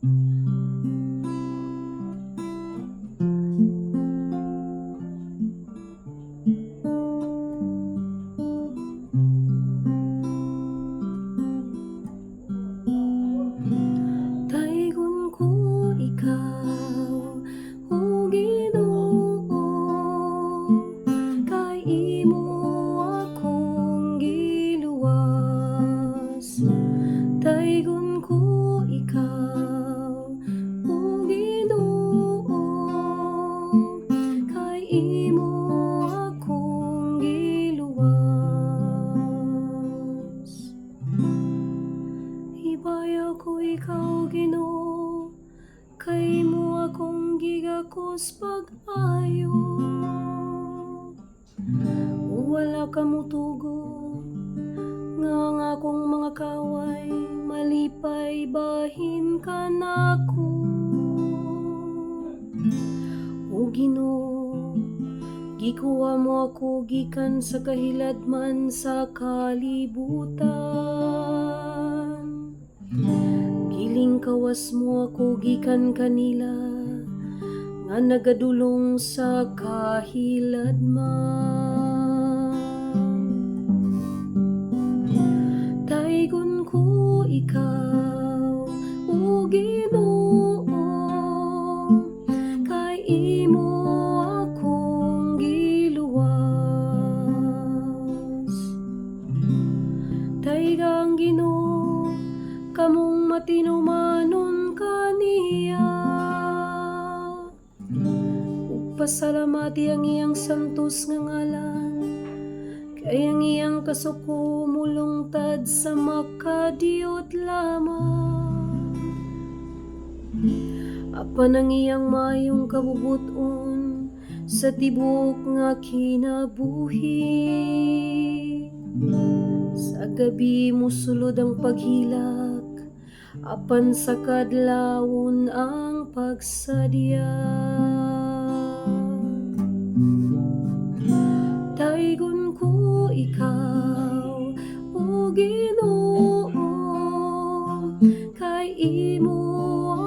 Taygon ko ikaw, o Ginoo, kay imo akong giluwas. Taygon ko ikaw, o Ginoo, kay imo akong giluwas. Ibayaw ko ikaw, Ginoo, kay imo akong gigakos pag-ayo. Wala ka mutugot nga ang akong mga kaway malipay bahin kanako. O Ginoo, gikuha mo ako gikan sa kahiladman sa kalibutan. Gilingkawas mo ako gikan kanila nga nagadulong sa kahiladman. Taygon ko ikaw, o Ginoo, kay imo akong giluwas. Tayga ang Ginoo, kamong matinumanon kaniya. Ug pasalamati ang iyang santos nga ngalan, kay ang iyang kasuko mulungtad sa makadiyot lamang. Apan ang iyang maayong kabubut-on sa tibuok nga kinabuhi. Sa gabi mosulod ang paghilak, apan sa kadlawon ang pagsadya. Taygon ko ikaw, o Ginoo, kay imo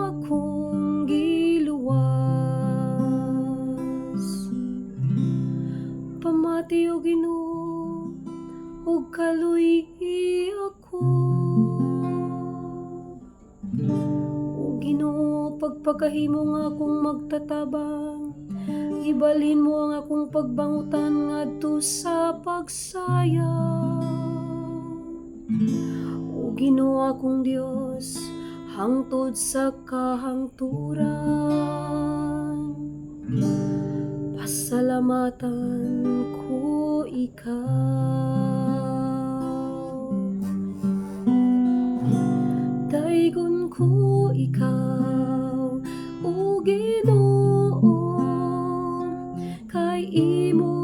akong giluwas. Pamati, o Ginoo, ug kaluy-i ako. O Ginoo, pagpakahimo nga akong magtatabang, ibalhin mo ang akong pagbangutan ngadto sa pagsayaw. O Ginoo akong Dios, hangtod sa kahangturan. Pasalamatan ko ikaw. Taygon ko ikaw, o Ginoo, kay imo